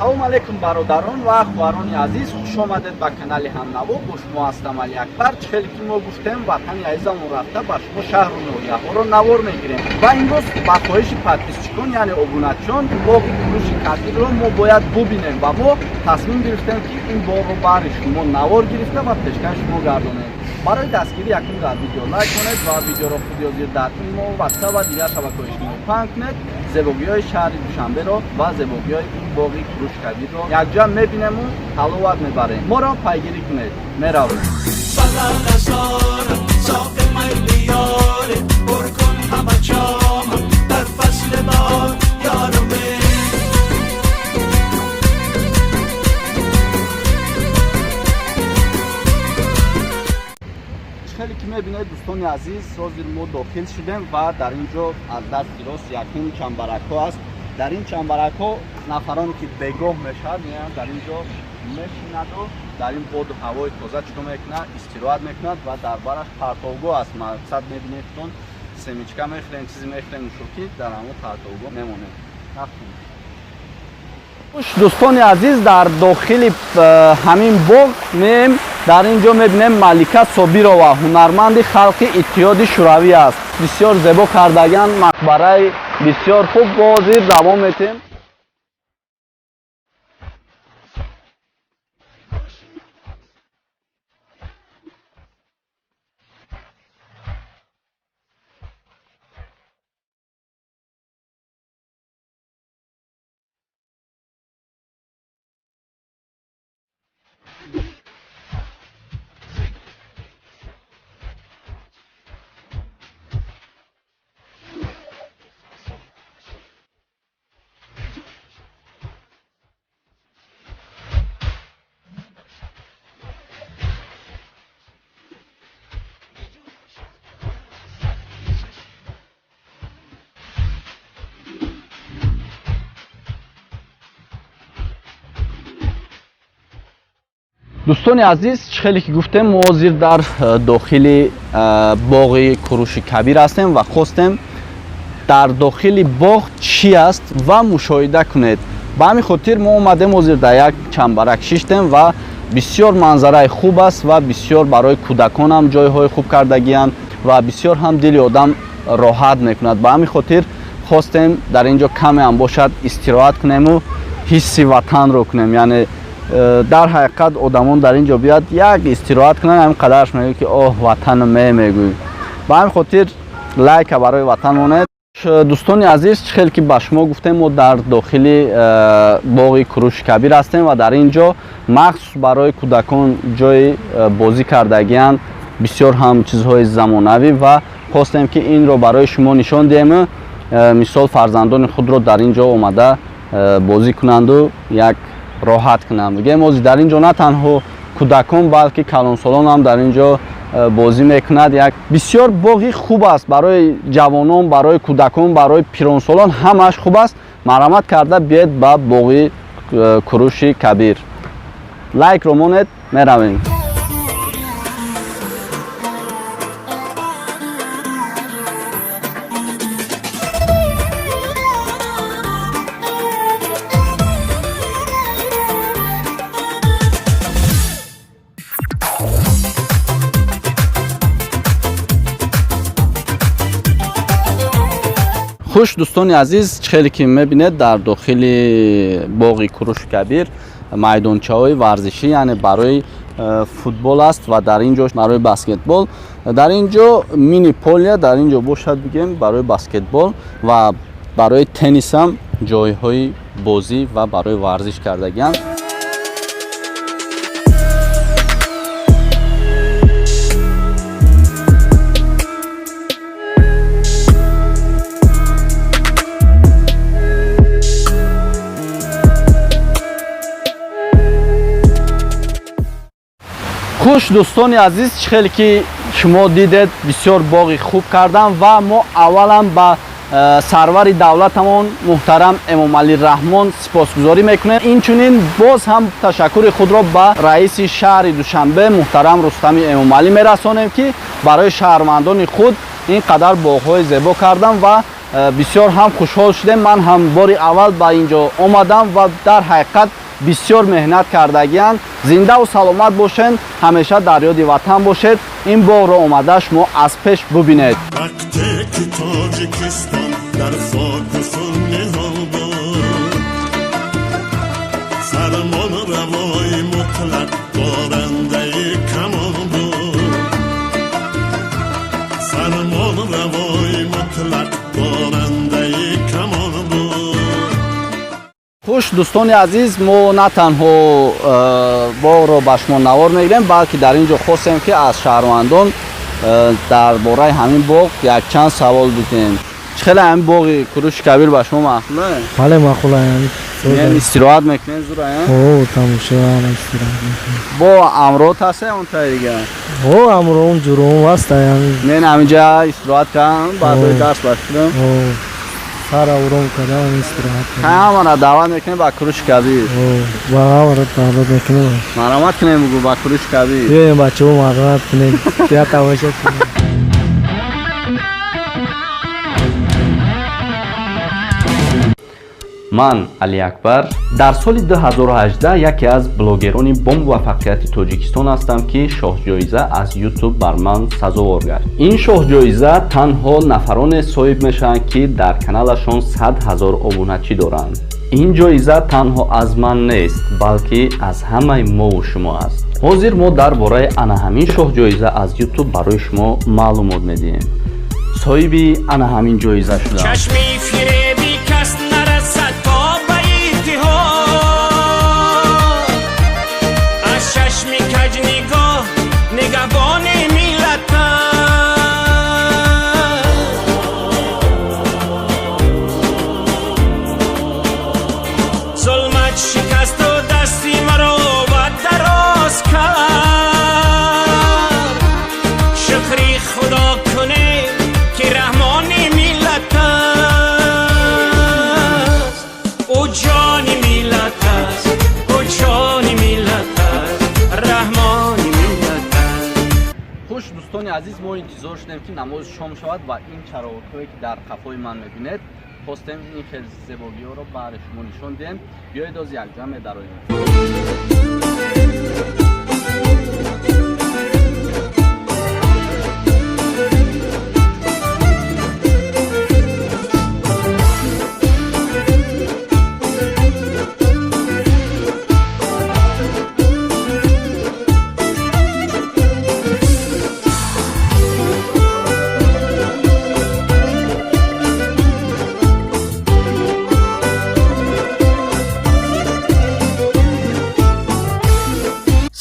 Ассалому алайкум, бародарон ва хоҳарони азиз, хуш омадед ба канали Ҳамнаво. Бо шумо ҳастам Алиакбар. Чӣ хеле ки мо гуфтем, ватани азизамон рафта, ба шумо шаҳру ноҳияҳоро навор мегирем ва имрӯз ба хоҳиши подписчикон, яъне обуначиён, боғи Куруши Кабирро мо бояд бубинем ва мо тасмим гирифтем, ки ин боғро баҳри шумо навор гирифта ва пешкаши шумо гардонем. Барои дастгирӣ якум дар видео лайк кунед ва видеоро худи ҳозир дар имо, ватсап ва дигар шабакаҳои иҷтимоӣ паҳн кунед. Зебогиҳои шаҳри Душанберо ва зебогиҳои ин боғи Куруши Кабирро якҷоя мебинему ҳаловат мебарем. Моро пайгирӣ кунед, меравем. Дар фасли баҳор ёру. Хеле ки мебинед, дӯстони азиз, ҳозир мо дохил шудем ва дар ин ҷо аз дасти рост якум чамбаракҳо аст. Дар ин чамбаракҳо нафароне ки бегоҳ мешавад, меоянд, дар ин ҷо мешинаду дар ин боду ҳавои тоза чӣ кор мекунад? Истироҳат мекунад. Ва дар бараш партовгоҳ аст. Мақсад, мебинедтон, семечка мехӯрем, чизе мехӯрем, нӯшокӣ, дар ҳамон партовгоҳ мемонем. Хуш, дӯстони азиз, дар дохили ҳамин боғ меем. Дар ин ҷо мебинем, Малика Собирова, ҳунарманди халқи Иттиҳоди Шӯравӣ аст. Бисёр зебо кардаган, мақбараи бисёр хуб. Ҳозир давом метиҳем. Дӯстони азиз, чӣ хеле ки гуфтем, мо ҳозир дар дохили боғи Куруши Кабир ҳастем ва хостем дар дохили боғ чӣ аст ва мушоҳида кунед. Ба ҳамин хотир мо омадем, ҳозир дар як чамбарак шиштем ва бисёр манзараи хуб аст ва бисёр барои кӯдакон ҳам ҷойҳои хуб кардагиянд ва бисёр ҳам дили одам роҳат мекунад. Ба ҳамин хотир хостем дар ин ҷо каме ҳам бошад истироҳат кунему ҳисси ватанро кунем. Яъне дар ҳақиқат одамон дар ин ҷо биёяд, як истироҳат кунанд, ҳамин қадараш мегӯяд, ки оҳ, ватану мегӯй. Ба ҳамин хотир лайка барои ватан монед. Дӯстони азиз, чӣ хел ки ба шумо гуфтем, мо дар дохили боғи Куруши Кабир ҳастем ва дар ин ҷо махсус барои кӯдакон ҷои бозӣ кардагиянд, бисёр ҳам чизҳои замонавӣ, ва хостем, ки инро барои шумо нишон диҳем. Мисол, фарзандони худро дар ин ҷо омада бозӣ кунанду як роҳат кунанд. Бигем, ҳозир дар ин ҷо на танҳо кӯдакон, балки калонсолон ҳам дар ин ҷо бозӣ мекунад. Як бисёр боғи хуб аст барои ҷавонон, барои кӯдакон, барои пиронсолон, ҳамааш хуб аст. Марҳамат карда биед ба боғи Куруши Кабир. Лайкро монед, меравем. Хуш, дӯстони азиз, чӣ хеле ки мебинед, дар дохили боғи Куруши Кабир майдончаҳои варзишӣ, яъне барои футбол аст ва дар ин ҷо барои баскетбол, дар ин ҷо мини поле, дар ин ҷо бошад, бигем, барои баскетбол ва барои теннис ҳам ҷойҳои бозӣ ва барои варзиш кардагианд. Хуш, дӯстони азиз, чӣ хеле ки шумо дидед, бисёр боғи хуб кардам ва мо аввалан ба сарвари давлатамон муҳтарам Эмомалӣ Раҳмон сипосгузорӣ мекунем. Инчунин боз ҳам ташаккури худро ба раиси шаҳри Душанбе муҳтарам Рустами Эмомалӣ мерасонем, ки барои шаҳрвандони худ ин қадар боғҳои зебо кардам ва Бисёр ҳам хушҳол шудем. Ман ҳам бори аввал ба ин ҷо омадам ва дар ҳақиқат бисёр меҳнат кардагиянд. Зиндаву саломат бошед, ҳамеша дар ёди ватан бошед. Ин боғро омада шумо аз пеш бубинед. Вақте ки Тоҷикистон дар хоку хун ниҳол буд, фармон равои мутлақ дорандаи камол буд, фармон равои мутлақ дорандаи камол буд. Хуш, дӯстони азиз, мо на танҳо боғро ба шумо навор мегирем, балки дар ин ҷо хостем, ки аз шаҳрвандон дар бораи ҳамин боғ якчанд савол бидиҳем. Чӣ хеле ҳамин боғи Куруши Кабир ба шумо маъқуле? Бале, маъқулаям. Меян, истироҳат мекунем, зурая? О, тамошо, ҳама истироҳат мекунем. Бо амрот ҳаста он таи дига? О, амроум ҷуроум ҳастаям. Мен ҳаминҷа истироҳат кардам баъдои О. дарс башудам. О, сара уром кардам, истироҳат кардам. Ҳамара даъват мекунем ба Куруши Кабир. О, ба ҳамаро даъват мекунем. Марҳамат кунем, бугӯ, ба Куруши Кабир. Биёем, бачаҳо, марҳамат кунем, я тамошо кунем. Ман Алиакбар, дар соли 2018 яке аз блогерони бомуваффақияти Тоҷикистон ҳастам, ки шоҳҷоиза аз Ютуб бар ман сазовор гашт. Ин шоҳҷоиза танҳо нафароне соҳиб мешаванд, ки дар каналашон 100 ҳазор обуначӣ доранд. Ин ҷоиза танҳо аз ман нест, балки аз ҳамаи мову шумо аст. Ҳозир мо дар бораи ана ҳамин шоҳҷоиза аз Ютуб барои шумо маълумот медиҳем. Соҳиби ана ҳамин ҷоиза шудам. Чашми фиреби кас нарасад то ба иттиҳод, аз чашми каҷ нигоҳ нигаҳбони миллат аст. Зулмат шикасту дасти маро ба дароз кард, шукри Худо кунем, ки Раҳмони миллат аст. Ӯ ҷони миллат аст, ӯ ҷони миллат аст, Раҳмони миллат аст. Хуш, дӯстони азиз, мо интизор шудем, ки намози шом шавад ва ин чароғҳое, ки дар қафои ман мебинед, хостем ин хел зебогиҳоро баҳри шумо нишон диҳем. Биёед, оз якҷоя медароем.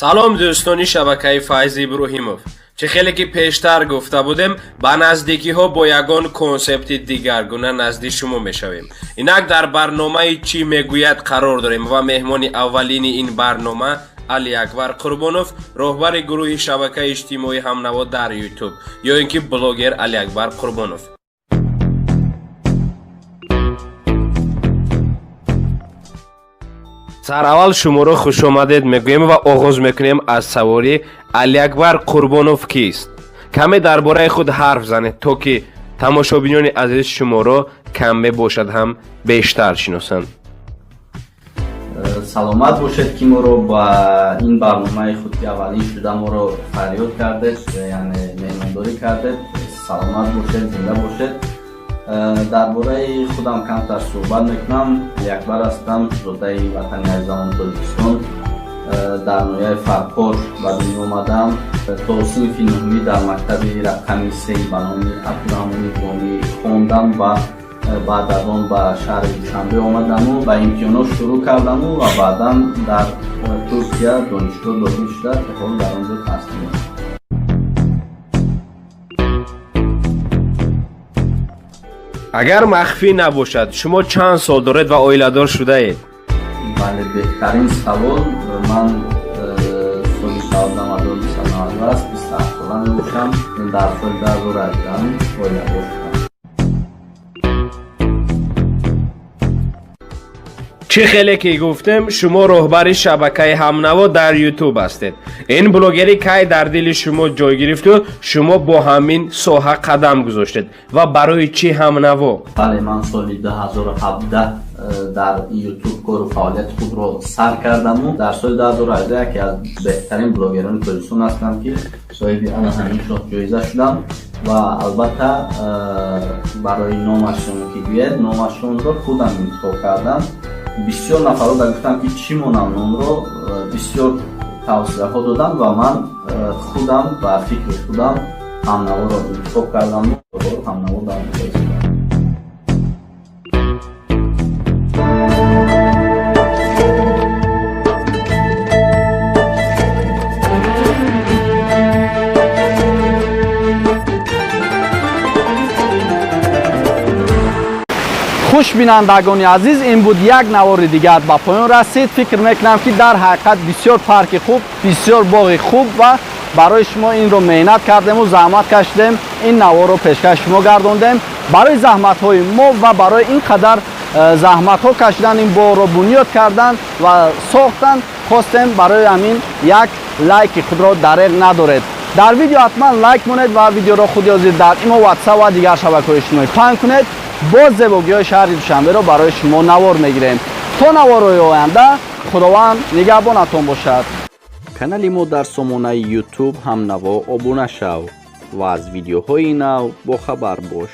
Салом, дӯстони шабакаи Файзи Иброҳимов! Чӣ хеле ки пештар гуфта будем, ба наздикиҳо бо ягон консепти дигаргуна назди шумо мешавем. Инак дар барномаи «Чӣ мегӯяд» қарор дорем ва меҳмони аввалини ин барнома Алиакбар Қурбонов, роҳбари гурӯҳи шабакаи иҷтимоӣ «Ҳамнаво» дар Ютуб, ё ин ки блогер Алиакбар Қурбонов. Сараввал шуморо хушомадед мегӯем ва оғоз мекунем аз саволи: Алиакбар Қурбонов кист? Каме дар бораи худ ҳарф занед, то ки тамошобинони азиз шуморо каме бошад ҳам бештар шиносанд. Саломат бошед, ки моро ба ин барномаи худ, ки аввалин шуда моро фарёд кардед, яъне меҳмондорӣ кардед. Саломат бошед, зинда бошед. Дар бораи худам камтар суҳбат мекунам. Алиакбар ҳастам, зодаи ватани азизамон Тоҷикистон. Дар ноҳияи Фархор ба дунё омадам. То синфи нуҳумӣ дар мактаби рақами сеи ба номи Абдураҳмони Ҷомӣ хондам ва баъд аз он ба шаҳри Душанбе омадаму ба имтиҳонот шурӯъ кардаму ва баъдан дар Туркия донишгоҳ дохил шуда, то ҳол дар он ҷо таҳсил мекунам. Агар махфӣ набошад, шумо чанд сол доред ва оиладор шудаед? Бале, беҳтарин савол. Ман соли таваллудам 1992 аст, 27 сола мебошам. Дар соли 2018 оиладор шудам. Чӣ хеле ки гуфтем, шумо роҳбари шабакаи Ҳамнаво дар Ютуб ҳастед. Ин блогерӣ кай дар дили шумо ҷой гирифту шумо бо ҳамин соҳа қадам гузоштед ва барои чӣ Ҳамнаво? Бале, ман соли 2017 дар Ютуб кору фаъолияти худро сар кардаму дар соли 2018 яке аз беҳтарин блогерони Тоҷикистон ҳастам, ки соҳиби ана ҳамин шоҳҷоиза шудам. Ва албатта, барои номашон ки гӯяд, номашонро худам интихоб кардам. Бисёр нафарро да гуфтам, ки чӣ монам номро, бисёр тавсияҳо додам ва ман худам ба фикри худам Ҳамнаворо интихоб кардам. Ҳамнаво дар. Хуш, бинандагони азиз, ин буд як навори дигар, ба поён расид. Фикр мекунам, ки дар ҳақиқат бисёр парки хуб, бисёр боғи хуб ва барои шумо инро меҳнат кардему заҳмат кашидем, ин наворро пешкаш шумо гардондем. Барои заҳматҳои мо ва барои ин қадар заҳматҳо кашидан, ин боғро бунёд кардан ва сохтан хостем, барои ҳамин як лайки худро дареғ надоред. Дар видео ҳатман лайк монед ва видеоро худи ҳозир дар имо, Ватсап ва дигар шабакаҳои иҷтимоӣ паҳн кунед. Боз зебогиҳои шаҳри Душанберо барои шумо навор мегирем. То наворҳои оянда Худованд нигаҳбонатон бошад. Канали мо дар сомонаи Ютуб Ҳамнаво обуна шав ва аз видеоҳои нав бохабар бош.